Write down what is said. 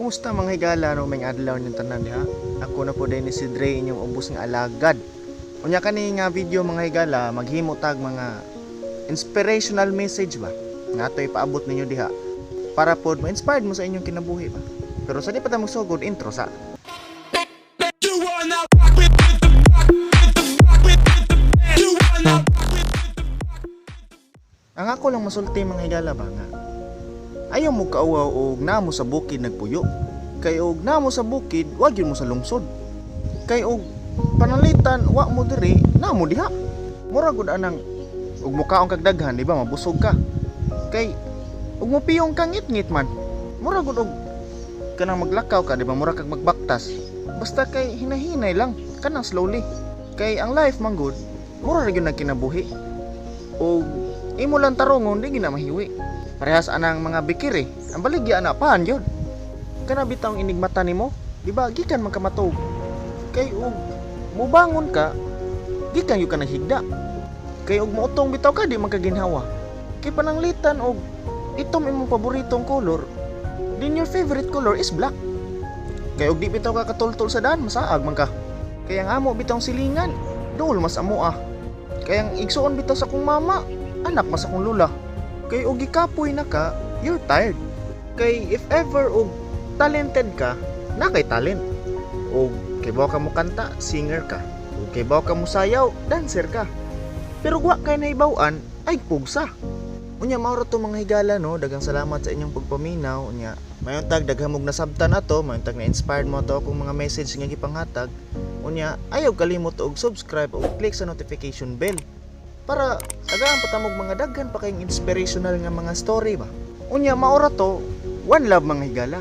Kumusta, mga higala, no, may adlaw ninyong tanan diha? Ako na pod ni si Dre, inyong ubos nga alagad. Unya kani nga video, mga higala, maghimo tag mga inspirational message ba nga ato ipaabot ninyo diha para pod ma-inspired mo sa inyong kinabuhi ba. Pero sa di pa ta magsugod, intro sa. You are now rock with the rock with the rock with the band. You are now rock with the Ang ako lang masulti, mga higala ba, nga ayaw mo kauwaw og naa mo sa bukid nagpuyo. Kay og naa mo sa bukid, wa gyud mo sa lungsod. Kay og pananglitan wa mo diri, naa mo diha. Mura gud anang og mukaon kag daghan, di ba mabusog ka? Kay og mupiyong ka, ngit-ngit man. Mura gud og kanang maglakaw ka, di ba mura kag magbaktas. Basta kay hinahinay lang, kanang slowly. Kay ang life man gud, mura ra gyud nagkinabuhi. Og imo lang tarongon, di gyud na mahiwi. Parehas anang mga bikiri, ang baligya na pahan gyud. Kana bitawng inigmata nimo, di ba gikan man ka matug? Kay og mubangon ka, gikan gyud ka naghigda. Kay og moutong bitaw ka, di man ka ginhawa. Kay pananglitan og itom imong paboritong color, then your favorite color is black. Kay og di bitaw ka katultol sa daan, masaag man ka. Kay ang amo bitawng silingan, duol mas amo ah. Kay ang igsuon bitaw sa akong mama, anak mas akong lula. Kay og gikapoy na ka, you're tired. Kay if ever og talented ka, naa kay talent. Og kaybaw ka mo kanta, singer ka. Og kaybaw ka mo sayaw, dancer ka. Pero wa kay nahibaw-an, ay pugsa. Unya mao ra to, mga higala, no, daghang salamat sa inyong pagpaminaw. Unya maayong tag daghan mog nasabtan ato, maayong tag na inspired mo ato akong mga message nga gipanghatag. Unya ayaw kalimot og subscribe og click sa notification bell para tagaan pa ta mog mga daghan pa kayong inspirational nga mga story ba. Unya mao ra to, one love, mga higala.